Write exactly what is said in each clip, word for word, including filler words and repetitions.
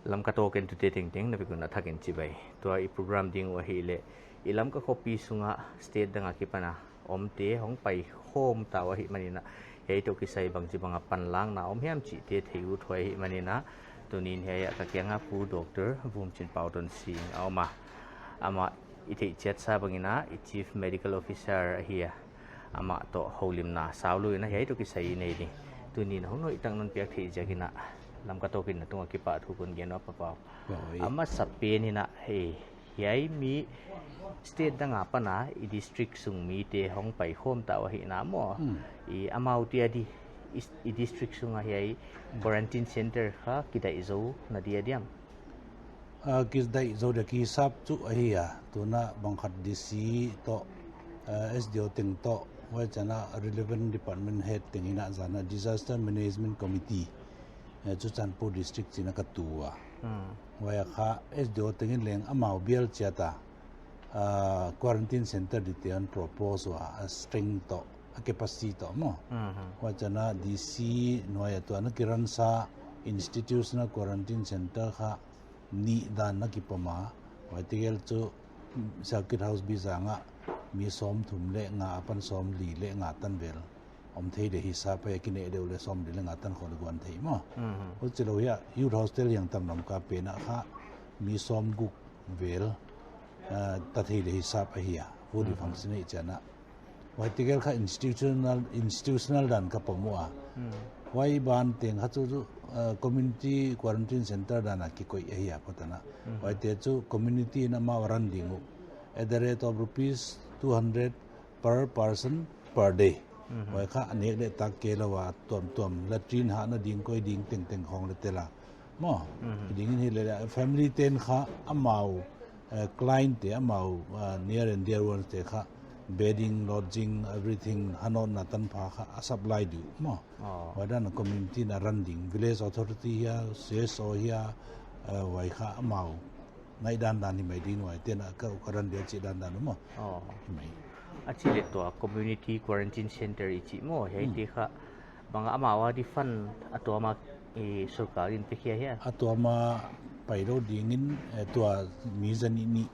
Lamka Talk entute tengteng na vek un a thak in chibai. Tua i program ding uh ahihleh, i Lamka khopi sunga state dang a kipan a omte hong paikhawm ta uh ahihmanin a, hiai toh kisai bangchibang a panlakna om hiam chihte thei uthuai ahihmanin a, tuni'n hiai a ka kiang a Pu Doctor Vumchinpau Donsing a om a. Amah i theih chiat sa bangin a, i Chief Medical Officer ahi a. Amah toh houlimna saulou in a hiai toh kisai i nei ding. Tuni'n hon hoih tak non piak theih ziakin a, Lamka Talk in na tung a kipahthu kon gen ua Pa Pau. Oi. A masapen in a, hei, hiai mi state dang a pan a i district sung mite hong paikhawm ta uh ahihna maw. Hmm. I amaute a di, i, i district sung a hiai quarantine center kha kidaih zou na dia diam? A, kidaih zou dia, kihisap chu ahi a. Tuna bang khat D C toh, a, S D O teng toh, huai chiang a relevant department head teng in a zan a Disaster Management Committee, eh, Churachandpur District chi'n a ka tu a. Hmm. Huai a kha S D O teng in leng amau bial chiat a, a, quarantine center detail propose ua, a strength toh, a capacity toh maw. Mhm. Huai chiang a D C nuai a tua na kiran sa institutional quarantine center kha nih dan na kipom a. Huai tegel chu, mm, Circuit House Bijang a mi sawmthum leh nga apan sawmli leh nga tan vel om thei dia hisap a, kineh deuh leh sawmli leh nga tan khong leh guan thei maw. Mhm. Huchilou hiai youth hostel hiang tam lam ka pen a kha mi sawmguk vel, ah, ta thei dia hisap ahi a. Fully Mhm. functioning chiang a. Huai tegel kha institutional, institutional dan ka pom ua. Hmm. Huai ban teng kha chu, chu, uh, community quarantine center dan a kikoih ahi a, pawt ana. Hmm. Huaite chu community in amau run ding uh. At the rate of rupees two hundred per person per day. Hmm. Huai kha a nek leh tak kei lou a, tuamtuam latrine hahna ding, koi ding tengteng khong leh tel a. Maw, Mhm. Ding in hileh, family te'n kha amau, eh, client te amau, ah, near and dear ones te kha bedding, lodging, everything, hanotna tanpha kha a supply ding uh maw. Oh. Huai dan a community in a run ding, village authority hia, C S O hia, eh, huai kha amau ngaihdan dan hi mai ding, huaite'n a ka, ka run dia chih dan dan uh maw. Oh. Hi mai. A chih leh tua community quarantine center i chih maw, hiai Hmm. te kha bang amau a di fund a tuam a, eh, sorkar in pe khia hia? A tuam a pailou ding in, eh, tua mi zanih nih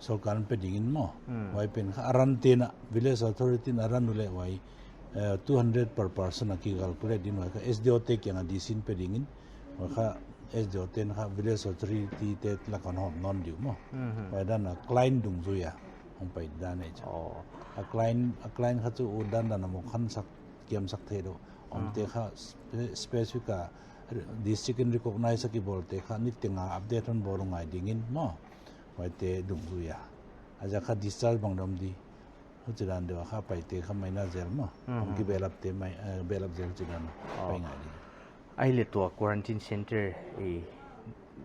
sorkar in pe ding in maw. Hmm. Huai pen kha a run te'n a, village authority in a run uleh huai, eh, two hundred per person a kicalculate ding, huai kha S D O te kiang a D C in pe ding in, huai kha S D O te'n kha village authority te lak a hawm nawn ding uh maw. Mhm. Huai dan a client dungzui a hong pai dan ahi chu. Oh. A client, a client kha chu ut dan dan a mukhan sak kiam sak theilou. Omte Aha. kha spe-, specific a district in recognize a kibawl te kha niteng a update hon bawl ngai ding in maw. Huaite dungzui a. A ziak kha discharge bang dam di. Huchi dan deuh a kha paite kha mai na zel maw. Mhm. Hong kibehlap te mai, eh, behlap zel chi dan Oh. pai ngai di. Ahihleh tua quarantine center, eh,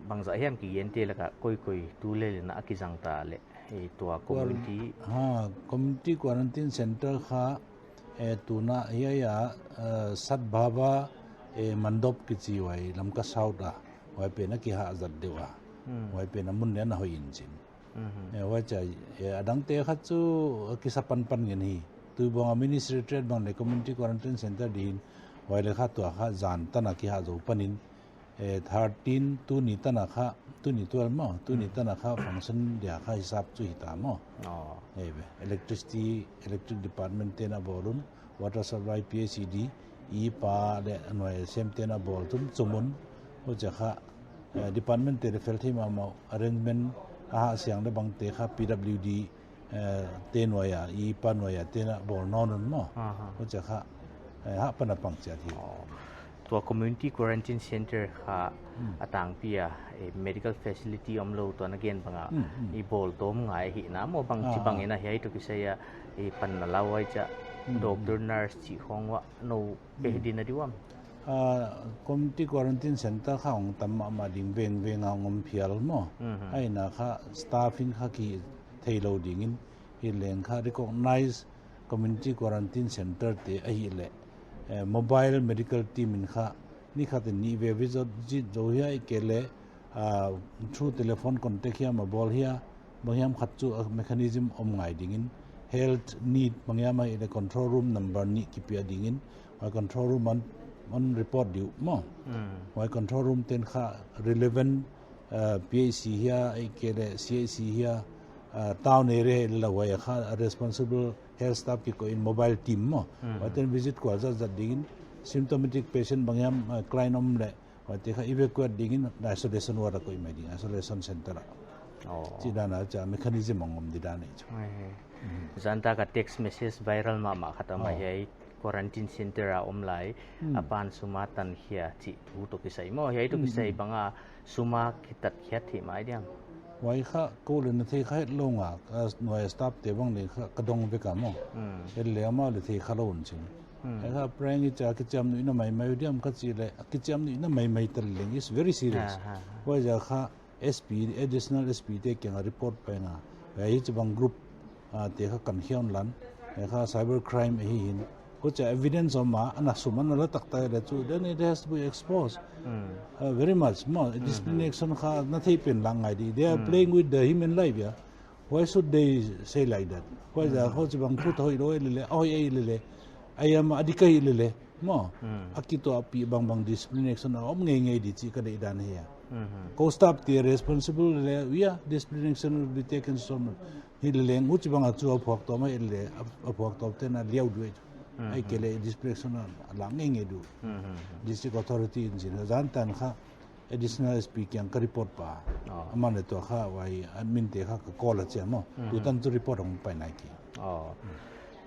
bangzah hiam kigente laka koikoi tu lel in a kizang ta leh, eh, tua Quar-, community. Ha, community quarantine center kha, eh, tuna hiai a, eh, Sadbhava, eh, Mandop kichi huai, Lamka South a, huai pen a kihah zat deuh a. Hmm. Huai pen a mun nen a hoih in chin. Mhm. Eh, huai chia, eh, a dangte kha chu, eh, kisa panpan ngen hi. Tuibong a mini secretariat bang leh community quarantine center di hin, huai leh kha tua kha zan tan a kihah zou pan in, eh, thirteen tuni tan a kha, tuni twelve maw, tuni Hmm. tan a kha function dia kha hisap chu hita maw. Oh. Eh, be, electricity, electric department te'n a bawl un, water supply, P H E D, i pa leh nuai sem te'n a bawl tum chum un, huchia kha, eh, department te leh fel thei mahmah, arrangement a hah siang leh bangte kha P W D, eh, te nuai a, i pa nuai a te'n a bawl nawn un maw. Aha. Huchia kha, eh, hah pan a pang chiat hi. Oh. Tua community quarantine center kha Hmm. a tangpi a, eh, medical facility omlou tua na gen bang a, Hmm, hmm. i bawl tawm ngai hi na maw bang chi Ah, bang ah. in a hiai toh kisai a, eh, panna lau ai chia, Hmm, doctor, hmm. nurse chih khong uah nou pe Hmm. din a di uam. Ah, community quarantine center kha hong tam mahmah ding vengveng a hong om phial maw. Mhm. Huai na kha staff in kha kitheilou ding in, hileng kha recognize community quarantine center te ahihleh, eh, mobile medical team in kha ni khat in nih veve zot zit zou hia ahihkeileh, ah, through telephone contact hiam a bawl hia, bang hiam khat chu a mechanism om ngai ding in, health need bang hiam ahihleh control room number nih kipia ding in, huai control room ah hon, hon report di uh maw. Hmm. Huai control room te'n kha relevant uh, P H C hia, ahihkeileh C H C hia, uh, town area hi leh huai kha responsible health staff kikoih in mobile team maw. Hmm. Huaite'n visit kual zatzat dingin, symptomatic patient bang hiam, uh, client om leh, huaite kha evacuate dingin isolation ward a koih mai ding, isolation center a. Oh. Chih dan a cha mechanism a om di dan ahi chu. Ai he. Hmm. Zan tak a text message viral mahmah khat a om a. Oh. Hiai quarantine center a om lai, Hmm. a pan sum a tan khia chih thu toh kisai maw. Hiai toh Hmm, kisai hmm. bang a sum a kitat khiat hi mai diam. Huai kha kou leng na theikha het lou nga, ka nuai staff te bang leng kha ka dong vek a maw. Hmm. Hileh amau leng theikha lou un chin. Hmm. Hiai kha prank i cha kichiamnuihna maimai diam ka chih leh, kichiamnuihna maimai ta leng, it's very serious. Ha, ha, ha. Huaiziak kha S P, additional S P te kiang a report pai nga. Hiai hichibang group, ah, te kha kan khia un lan. Hiai kha cyber crime ahi in. Huchia evidence om a, ana sum ana la taktak leh chu, then it has to be exposed. Hmm. Uh, very much. Maw, Hmm, disciplinary hmm. action kha na thei pen lang ngai di. They are Hmm. playing with the human life, yeah. Why should they say like that? Huaiziak Hmm. huchibang thu ta hoih lou lele, a hoih lele. Ai ama a dik lele. Maw, Hmm. a kituahpih bangbang disciplinary action a om ngeingei di chih ka deih dan ahi a. Hmm, hmm. Kou staff te responsible lele, yeah, disciplinary action will be taken so much. Hileleng huchibang a chu a phuak tawm a lele, a, a phuak tawm te'n a liau duai. Hmm, Ahihkeileh hmm. disciplinary action a la ngeingei di. Hmm, hmm, hmm. District authority in chin, zan tan kha additional S P kiang ka report pah. Oh. Aman leng tua kha huai admin te kha ka call a chia maw. Hmm, hmm. Tutan chu report hong pai nai kei. Oh. Hmm.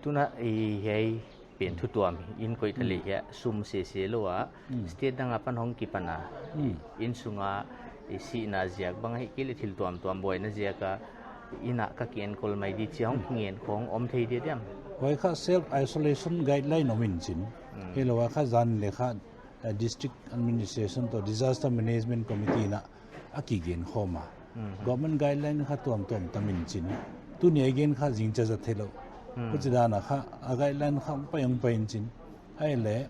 Tuna i hiai pen thutuam in koih ta leh Hmm. hiai sum sese lou a Hmm. state dang apan hong kipan a Hmm. innsung a i sihna ziak bang ahihkeileh thil tuamtuam buaina ziak a inn a ka kienkol mai di chih hong Hmm. ngen khong om thei di diam. Huai kha self isolation guideline om in chin. Hmm. Hilou a kha zan leng kha, eh, district administration toh disaster management committee in a kigen khawm a. Hmm. Government guideline kha tuamtuam tam in chin. Tuni a gen kha zingchiat zat theilou. Hmm. Huchi dan a kha, a guideline kha hong pai hong pai in chin. Ahihleh,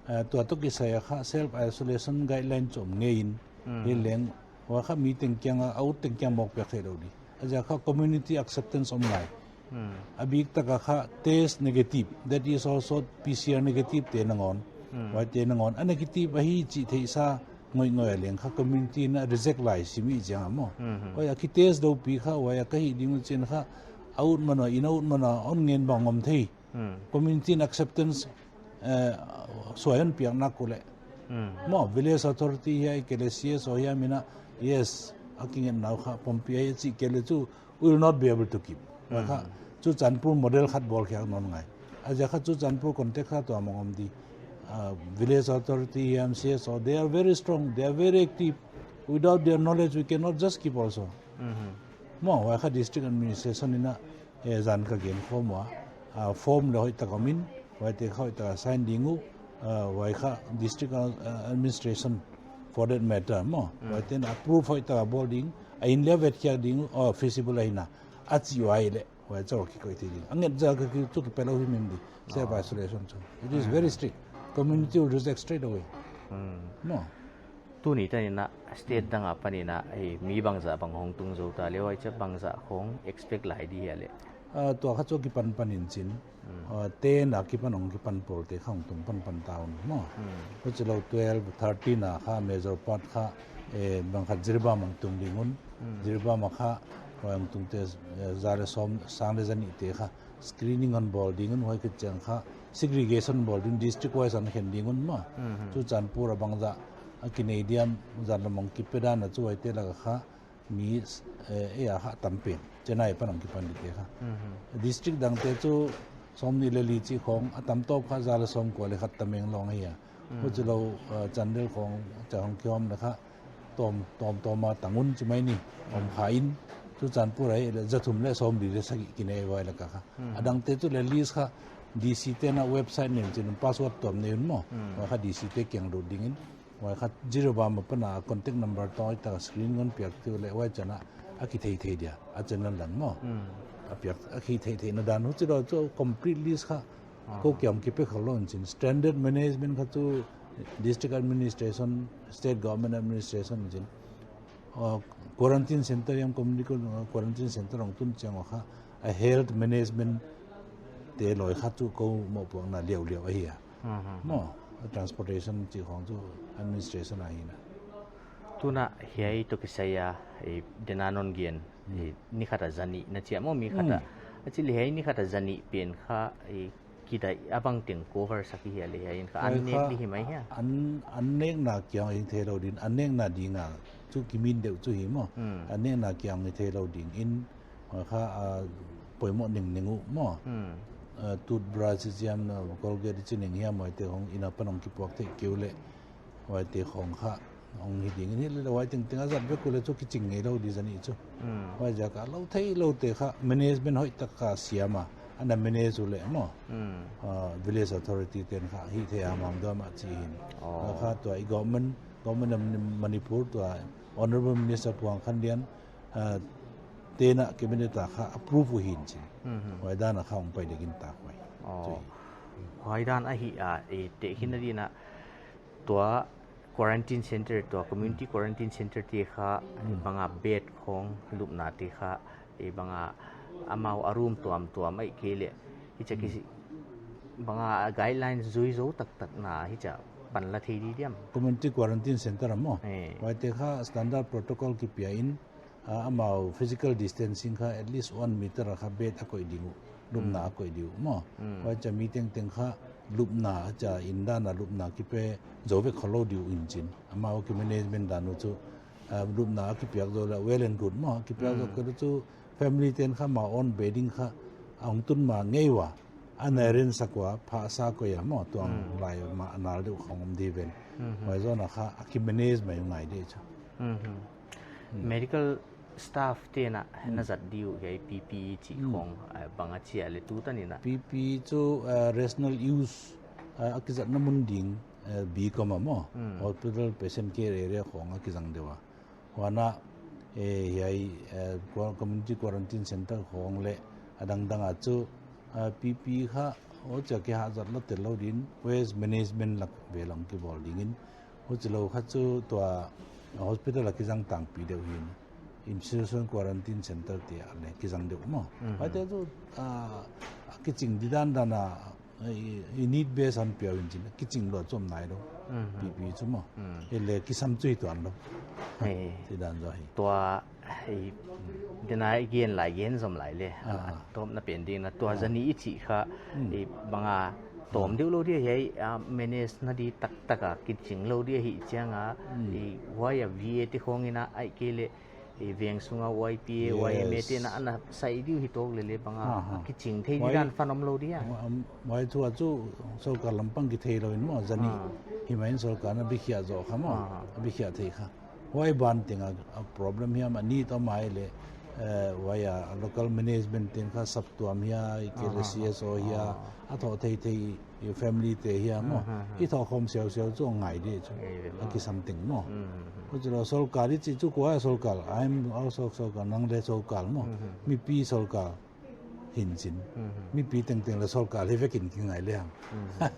eh, tua toh kisai a kha self isolation guideline chu om ngei in. Hmm. Hileng, huai kha mi teng kiang a, a ut teng kiang mawk piak theilou di. A ziak kha community acceptance om ngai. Hmm. A biktak a kha test negative, that is also P C R negative te nangawn. Hmm. Huaite nangawn. A negative ahi chih theihsa ngoihngoih a leng kha community in a reject lai sim hi chiang a maw. Hmm, hmm. Huai a ki test dou pi kha, huai a ka hih ding uh chin kha, a ut man a, inn a ut man a, hon ngen bang om thei. Hmm. Community in acceptance, eh, suai hon piak nak uleh. Hmm. Maw, village authority hiam ahihkeileh C S O hiam in a, yes, a kingetna uh kha pompi ahi chih kei leh chu, we will not be able to keep. Hmm. Kha, Churachandpur model khat bawl khiak nawn ngai. A ziak kha Churachandpur context kha tuam a om di. Ah, village authority hiam C S O, they are very strong, they are very active. Without their knowledge, we cannot just keep also. Mhm. Maw, huai kha district administration in a, eh, zan ka gen khawm ua, ah, form leng hoihtak om in, huaite kha hoihtak a sign ding uh, ah, huai kha district, ah, administration for that matter, maw. Mm. Huaite'n approve hoihtak a bawl ding, a inn leng a vetkhiak ding uh, oh, feasible ahi na, a chih uh ahihleh, huai chauh kikoih thei ding. A nget zak a ki chu kipe lou himhim di, self isolation chu. It is very strict. Community will reject straight away. Mm. Maw. Tuni tan in a state dang apan in a, eh, mi bangzah bang hong tung zou ta leh, huaicha bangzah hong expect lai di hia leh. Ah, tua kha chu kipan pan in chin. Hmm. Ah, ten a kipan hong kipan pawl te kha hong tung pan pan ta un maw. Hmm. Huchilou twelve, thirteen a kha major part kha, eh, bang khat Jiribam hong tung ding un. Hmm. Jiribam a kha, huai hong tung te, eh, za leh sawm, sang leh za nih te kha screening hon bawl ding un, huai khit chiang kha segregation bawl ding, district wise hon khen ding un maw. Mhm. Churachandpur a bangzah a kinei diam, zan lam hong kipe dan a chu huaite lak a kha mi, eh, eh, a kha tam pen, Chennai pan hong kipan di te kha. Mhm. District dang te chu sawmnih leh li chih khong, a tam tawp kha za leh sawmkua leh khat Tamenglong ahi a. Mhm. Huchilou, eh, Chandel khong, cha hong kihawm leh kha, tawm, tawm, tawm a tang un chi mai ni, om kha in, Churachandpur ahihleh, za thum leh sawmli leh sagih kinei huai lak a kha. Hmm. A dang te chu leh list kha, D C te'n a website nei un chin password tuam nei un maw. Hmm. Huai kha D C te kiang lut ding in. Huai kha Jiribam apan a contact number tawh hoihtak a screen hon piak te uleh huai chan a, a kitheithei dia, a channel dang maw. Hmm. A piak, a kitheithei na dan huchilou chu complete list kha, Aha. Kou kiang kipe kha lou in chin. Standard management kha chu district administration, state government administration in chin. Uh, quarantine center hiam community, uh, quarantine center hong tun chiang ua kha, a health management te loi kha chu kou mohpuakna liauliau ahi a. Aha. Maw, transportation chih khong chu administration ahi na. Tuna hiai toh kisai a, eh, dena non gen, eh, ni khat a zanih na chi a maw, mi khat a. Hmm. Actually hiai ni khat a zanih pen kha, eh, kidai a bang teng cover sak hi a leh hiai in kha an nek di hi mai hia. An, an nekna kiang hi theilou ding, an nekna ding a chu kimin deuh chu hi maw. Hmm. An nekna kiang hi theilou ding in, huai kha, ah, poimoh ningning uh maw. Hmm. Ah, toothbrush i chiam, ah, Colgate i chi ning hiam, huaite khong in apan hong kipuak theih kei uleh, huaite khong kha hong hi ding in hileh, huai tengteng a zat vek uleh chu kiching ngeilou di zanih chu. Hmm. Huaiziak a lou theilou te kha management hoihtak a siam a, ana manage uleh maw. Hmm. Ah, village authority ten kha hih theih a mam dua mah chi hi'n. Oh. Huai kha tua i government, government of Manipur tua Honourable Minister Pu Hangkhanlian, ah, tena cabinet a kha approve uh hi'n chin. Hmm, hmm. Huai dan a kha hong pai dek in tak huai. Oh. Chu hi. Huai dan ahi a, eh, tehkhinna ding in a tua quarantine center, tua community quarantine center te kha, hmm, bang a bed khong lupna te kha, eh, bang a amau a room tuamtuam ahihkeileh, hichia ki, hmm, bang a guidelines zui zou taktak na hichia pan la thei di diam? Community quarantine center a maw. Eh. Huaite kha standard protocol kipia in, ah, amau physical distancing kha at least one meter a kha bed a koih ding uh, lupna, hmm, a koih ding uh maw. Hmm. Huaichia mi tengteng kha lupna, chia in dan a lupna kipe zou vek khollou ding uh in chin. Amau ki management dan uh chu, ah, lupna a kipiak zou leh well and good maw. Kipiak zou, hmm, kei chu family ten kha amau own bedding kha a hong tun ma ngei ua. Ana arrange sak ua, phasa koih a maw, tuang, hmm, lai mah a nal deuh khong om di ven. Hmm, hmm. Huai zawn a kha a ki manage mai uh ngai di chu. Hmm, hmm. Hmm. Medical staff te'n a, hmm, na zat di uh hiai P P E chi, hmm, khong, eh, bang a chi a leh tu tan in a. P P E chu, eh, rational use, eh, a kizatna mun ding, eh, B com a maw. Hmm. Hospital patient care area khong a kizang deuh a. Huan a, eh, hiai, eh, qua-, community quarantine center khong leh a dangdang a chu, eh, P P E kha, huchia kihahzat la tellou ding in, waste management lak vel a hong kibawl ding in, huchilou kha chu tua hospital a kizang tangpi deuh hi'n, institution quarantine center te ah leh kizang deuh maw. Mhm. Huaite chu, ah, kiching di dandan a, i, i need base a hon pia uh in chin, kiching lou chu om nailou. Mhm. P P E chu maw. Mm. Hileh kisam chu hi tuanlou. Hei. Chi dan zaw hi. Tua, eh, dena i gen lai, gen zom lai leh, ah, ah, tawpna pen ding in a tua, ah, zanih i chih kha, mm, eh, bang a tawm, ah, deuh lou di a hiai, ah, manage na di taktak a kiching lou di ahih chiang a, mm, eh, huai a V A te khong in a ahihkeileh, eh, veng sung a Y P A, yes, Y M A te'n a ana sai di uh hi tawk leh leh bang a, ah, ah, kiching thei di dan phan om lou di a. Huai, um, huai thu a chu sorkar lam pang kitheilou in maw, zanih, ah, hi mai in sorkar in a bikhiah zoh kha maw, ah, a bikhiah thei kha. Huai ban teng a, a problem hiam a ni tawm mai leh, eh, huai a local management te'n kha saptuam hia, ahihkeileh, ah, C S O hia, ah, a thoh theithei, i family te hia maw. Ah, ah, ah. I thoh khawm siausiau chu ngai di chu. Ngai di, ah, maw, kisam teng maw. Mm, mm, mm. Huchilou sorkar i chih chu kua sorkar, I am also sorkar, nang leh sorkar maw. Mm, mm. Mipi sorkar hi'n chin. Mhm. Mipi tengteng leh sorkar hi vek in kingai leh hang. Mhm.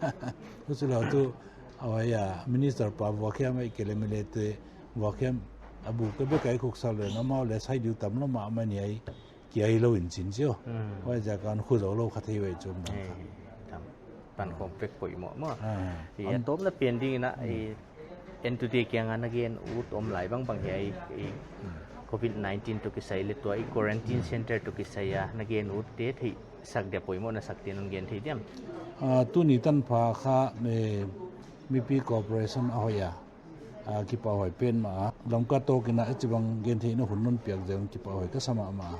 Huchilou tu, a huai a, minister pa vuak hiam ahihkeileh M L A te vuak hiam, a bu ke bek a i khuksa leh na mau leh sai di uh tam lou mahmah ni ai, kia hilou in chin chi uh. Mhm. Huaiziak a hon khu zou lou kha thei uh ai chu maw. Eh, tam. Pan khawm vek poimoh maw. Ah, i, an- a tawpna pen ding in a, mm, i, entute'n kiang a na gen ut om lai bangbang hiai, i, mm, covid nineteen toh kisai leh tua i quarantine, mm, center toh kisai a na gen utte theihsak dia, poimoh na sak te'n hon gen thei diam? Ah, tuni tanpha kha, eh, mipi cooperation a hoih a, ah, kipahhuai pen mah a, Lamka Talk in a hichibang gentheihna hun non piak zel in kipahhuai ka sa mahmah a.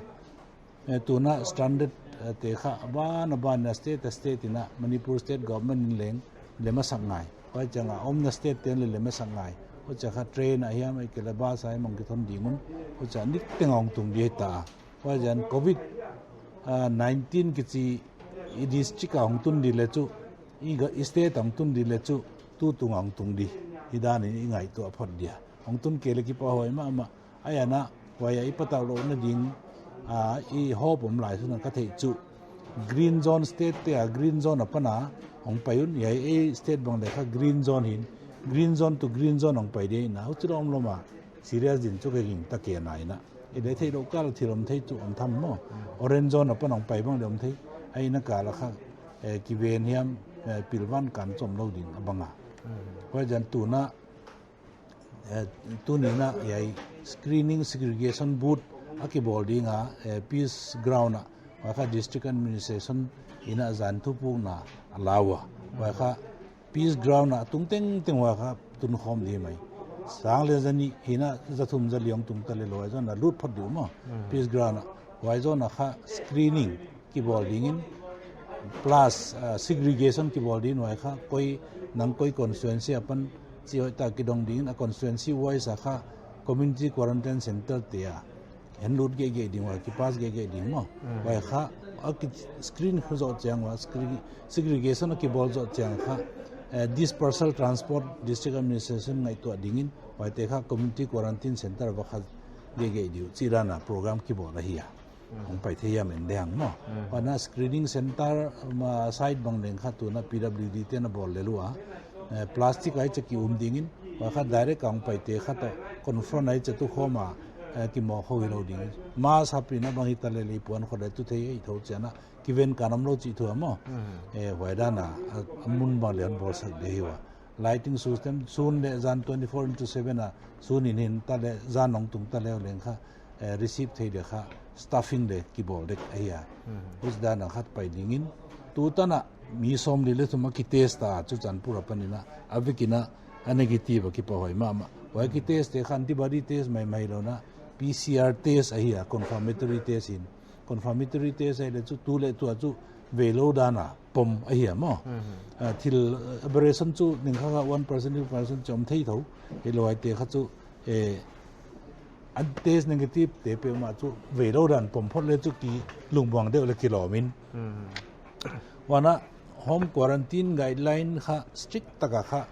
Eh, tuna stranded, eh, te kha aban aban in a state, a state in a Manipur state government in leng lem a sak ngai. Huai chiang a omna state te'n leng lem a sak ngai. Huchia kha train a hiam ahihkeileh bus a hiam hong kithon ding un. Huchia niteng a hong tung di hita. Huaiziakin covid, ah, nineteen kichi i district a hong tun di leh chu, i ga-, i state a hong tun di leh chu, tutung a hong tung di. Hi dan in i ngaihtuah phot dia. Hong tun kei leh kipahhuai mahmah. Ahihhangin, huai a i patau louhna ding, ah, i hope om lai sung in ka theih chu, green zone state te a green zone apan a hong pai un, hiai ei state bang leh kha green zone hi'n, green zone to green zone hong pai di in a, huchilou omlou mah, serious ding chu ka gingta kei nai in a. I leh theihlouh kal thil om thei chu om tham maw. Orange zone apan hong pai bang leh om thei. Ahihna kal a kha, eh, kiven hiam, eh, pilvan kan chom lou ding a bang a. Huaiziakin tuna Eh, tuni in a hiai screening segregation booth a kibawl ding a, eh, Peace Ground ah, huai kha district administration in a zan thupukna a la ua. Huai kha Peace Ground ah tung tengteng huai kha tun khawm di mai. Sang leh za nih hi'n a za thum za li hong tung ta leh lou, huai zoh in a lut phot di uh maw. Peace Ground ah. Huai zoh in a kha screening kibawl dingin, plus, ah, segregation kibawl dingin, huai kha koi, nang koi constituency apan chih hoihtak kidong dingin, a constituency wise a kha community quarantine center te a henlut geihgeih ding, huai kipass geihgeih ding maw. Huai kha a ki screen zoh chiang ua, screen, segregation a kibawl zoh chiang kha, eh, dispersal transport district administration ngaihtuah dingin, huaite kha community quarantine center va kha geihgeih di uh chih dan a program kibawl ahi a. Hong pai thei hiam en ding maw. Huan a screening center ma site bang leng kha tun a P W D te'n a bawl lel ua. Eh, plastic a hichi a ki um dingin, huai kha direct a hong paite kha toh confront a hichi a tu khawm a, eh, kimawk khawm hilou ding. Mask hap in a bang hita leh leh puan khawng leh tu thei hi thou chiang a kiven kan omlou chih thu a maw. Eh, huai dan a, a, a mun bang leng bawlsak di hi ua. Lighting system, sun leh zan twenty-four into seven a, sun in hing ta leh zan hong tung ta leh leng kha, eh, receive thei di kha, staffing leh kibawl dek ahi a. Huchi dan a khat pai dingin, tu tan a mi sawmli leh thum a kitest a, Churachandpur apan in a, a vek in a, a negative a kipahhuai mahmah. Huai kitest te kha antibody test maimai lou in a, P C R test ahi a, confirmatory test in. Confirmatory test ahih leh chu tu leh tu a chu veilou dan a pom ahi a maw. Ah, thil, eh, aberration chu ning kha kha one percent, two percent chom thei thou. Hilou huaite kha chu, eh, an test negative te peuhmah chu veilou dan pom phot leh chu kilungmuang deuh leh kilawm in. Huan a home quarantine guideline kha strict tak a kha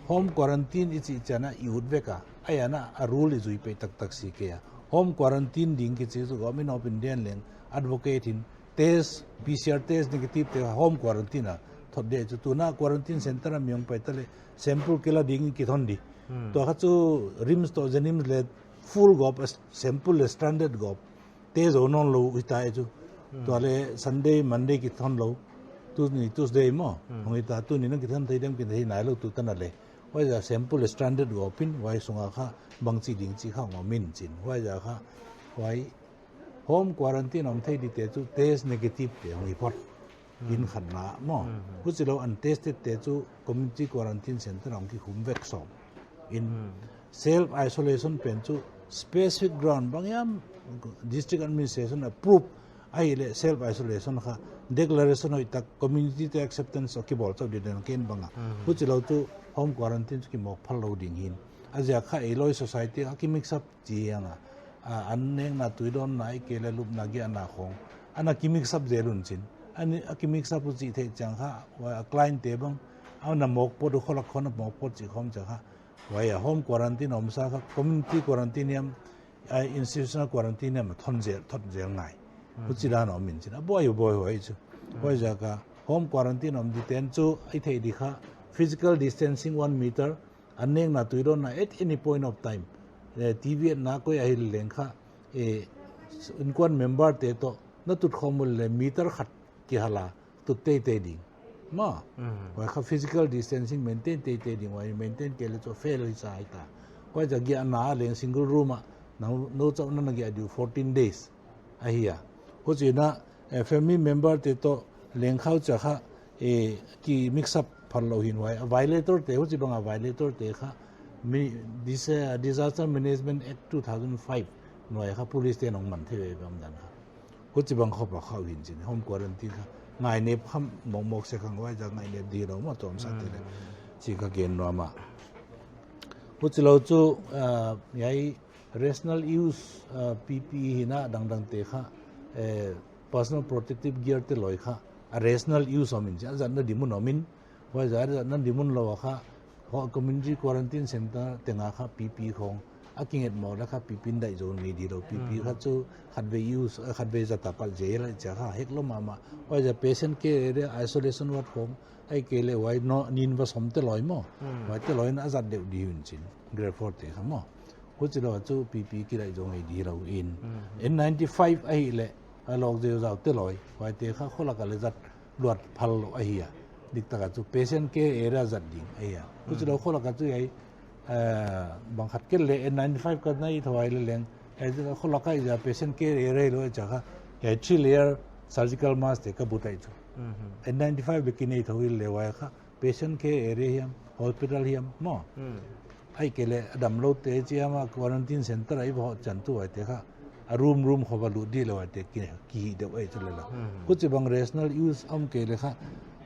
home quarantine i chih chiang a i ut vek a, a hiai in a rule i zui peih taktak si kei a. Home quarantine ding kichi chu Government of India leng advocate in test, P C R test negative te home quarantine a thot di chu tun a quarantine center a mi hong pai ta leh sample kila dingin kithon di. Tua kha chu RIMS toh JNIMS leh full gawp a sample leh stranded gawp test zou nawn lou hita chu. Tua leh Sunday, Monday kithon lou. Tuni Tuesday maw. Hong hita tuni in a kithon thei diam kithon thei nailou tu tan a leh. Huai zoh a sample leh stranded gawp in huai sung a kha bangchi ding chih kha ngawm in chin. Huai zoh a kha huai home quarantine om thei dite chu test negative te hong hi phot. In khatna maw. Huchilou untested te chu community quarantine center hong kikhum vek sawm in. Self isolation pen chu specific ground bang hiam district administration approve ahih leh self isolation kha declaration hoihtak community te acceptance a kibawl chauh di dan ken bang a. Huchilou chu home quarantine chu kimawk phal lou ding hi'n. A ziak kha ei lawi society a kimix up chiang a, a, an nekna tuidawnna ahihkeileh lupna giahna khawng ana kimix up zel un chin. An, a kimix up uh chih theih chiang kha, huai a client te bang, ana mawk phot uh kholak khawng a mawk phot chih khawng chiang kha. Huai a home quarantine omsa kha, community quarantine hiam, a institutional quarantine hiam a thon zel, thot zel ngai. Huchi dan a om in chin. A buai uh buai huai chu. Huai zoh a kha, home quarantine om diten chu, i theih di kha, physical distancing one meter, an nekna tuidawnna at any point of time. Eh, T V etna koi a hi leng kha, eh, innkuan member te toh, na tut khawm uleh meter khat kihal a, tut teitei ding. Maw, huai kha physical distancing maintain teitei ding, huai maintain kei leh chu fail hisa hita. Huai zoh a giahna leng single room a, nou, nou chauh na na giah di uh fourteen days. Ahi a. Huchiin a, eh, family member te toh leng kha huchi a kha, eh, kimix up phal lou hi'n huai. A violator te, huchibang a violator te kha, mi, dis-, eh, Disaster Management Act two thousand five nuai a kha police te'n hong man thei ve bang dan kha. Huchibang khop a kha uh hi'n chin. Home quarantine kha. Ngainep kha mawkmawk sek a, huai zoh a ngainep di lou maw tawmsa te leh. Chih ka gen nuam a. Huchilou chu, ah, hiai rational use, ah, P P E hi'n a dangdang te kha, eh, personal protective gear te lawi kha, a rational use om in chin, a zatna dimun om in, huai zoh a zatna dimun lou a kha, ho-, community quarantine center teng a kha P P E khawng, a kinget mawk leh kha P P E in daih zou ngei di lou, P P E kha chu khatvei use, eh, khatvei zat a pat zel a chia kha, hek lou mahmah, huai zoh a patient care area, isolation ward khawng, ahihkeileh huai no, nin va som te lawi maw, huai te lawi in a zat deuh di uh hi'n chin, grade four te kha maw. Huchilou chu P P E kidaih zou ngei di lou in. N ninety-five ahih leh, a lawk zeuzau te lawi, huaite kha kholak a leh zat luat phal lou ahi a. Diktak a chu patient care area zat ding ahi a. Huchilou kholak a chu hiai, Eh, bang khat kei leh N ninety-five ka nei thou a leh leng, eh, kholak a i patient care area lou cha kha, eh, three layer surgical mask te ka buai chu. N ninety-five leh ki nei thou i leh huai kha, patient care area hiam, hospital hiam, maw. Ahihkeileh a damlou te chiang a quarantine center a i va hoh chian tu huai te kha, a room room khong va lut di leh huai te ki, ki deuh ahi chu leh la. Huchibang rational use om kei leh kha,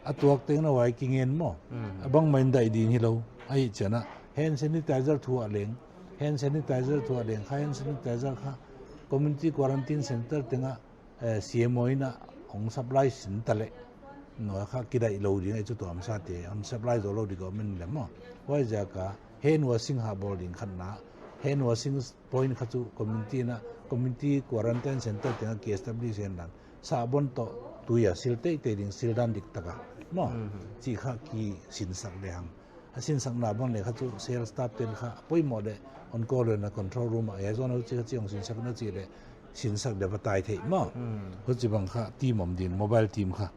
a tuak teng na huai ki ngen maw. A bangmah in dai ding hilou, ahih chiang a, hand sanitizer thu a leng, hand sanitizer thu a leng, kha hand sanitizer kha, community quarantine center teng a, eh, C M O in a hong supply sin ta leh. No kha ki dai lou ding ahi chu tuam sa te, hong supply zou lou di government leh maw. Huaiziak a hand washing ha bawl ding khat na, hand washing point kha chu community na, community quarantine center teng a ki establish hen dan. Sabon toh tui a sil teitei ding sil dan dik tak a. Maw. Chi kha ki sinsak lehang. A sinsakna bang leh kha chu sales staff ten kha poimoh leh on call na control room a, eh, zone huchi kha chi hong sinsakna chi leh sinsak deuh va tai thei maw. Huchibang kha team om ding, mobile team kha.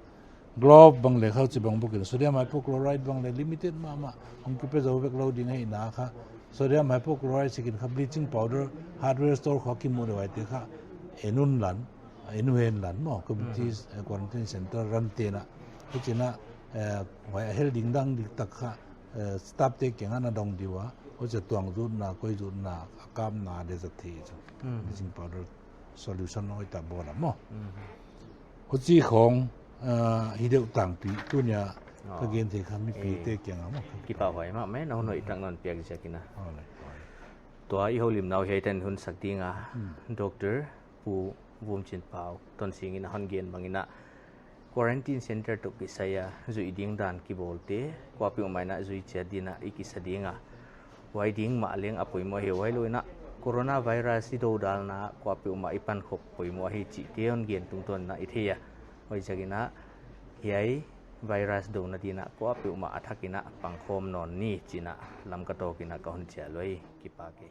Glove bang leh kha huchibang bawk in sodium hypochlorite bang leh limited mahmah hong ki pe zou vek lou ding ahihna kha. Sodium hypochlorite sikin kha bleaching powder hardware store khong a ki mu leh huai te kha. En un lan, en un hen lan maw, community, eh, quarantine center run te na. Huchi na, eh, huai a hel ding dan dik tak kha, eh, staff te kiang a na dong di ua, huchi tuang zutna, koi zutna, a kapna leh zat thei chu. Bleaching powder solution hoih tak bawl a maw. Huchi khong, eh, hi deuh tangpi, tuni a ka gen thei kha mipi te kiang a maw. Kipahhuai mahmah, na hun hoih tak non piak ziak in a. Tua i houlimna uh hiai tan hun sak ding a. Doctor Pu Vumchinpau Tonsing in a hon gen bang in a, quarantine center toh kisai a zuih ding dan kibawl te kuapeuhmah in a zui chiat ding a i kisa ding a. Huai ding mah leng a poimoh hi, huailou in a coronavirus i dodalna kuapeuhmah i pankhop poimoh hi chih te hon gen tungtawn in a i thei a. Huaiziak in a hiai virus douna ding a kuapeuhmah a thak in a pangkhawm nawn ni chi in a Lamka Talk in a ka hon chial uhi, kipak e.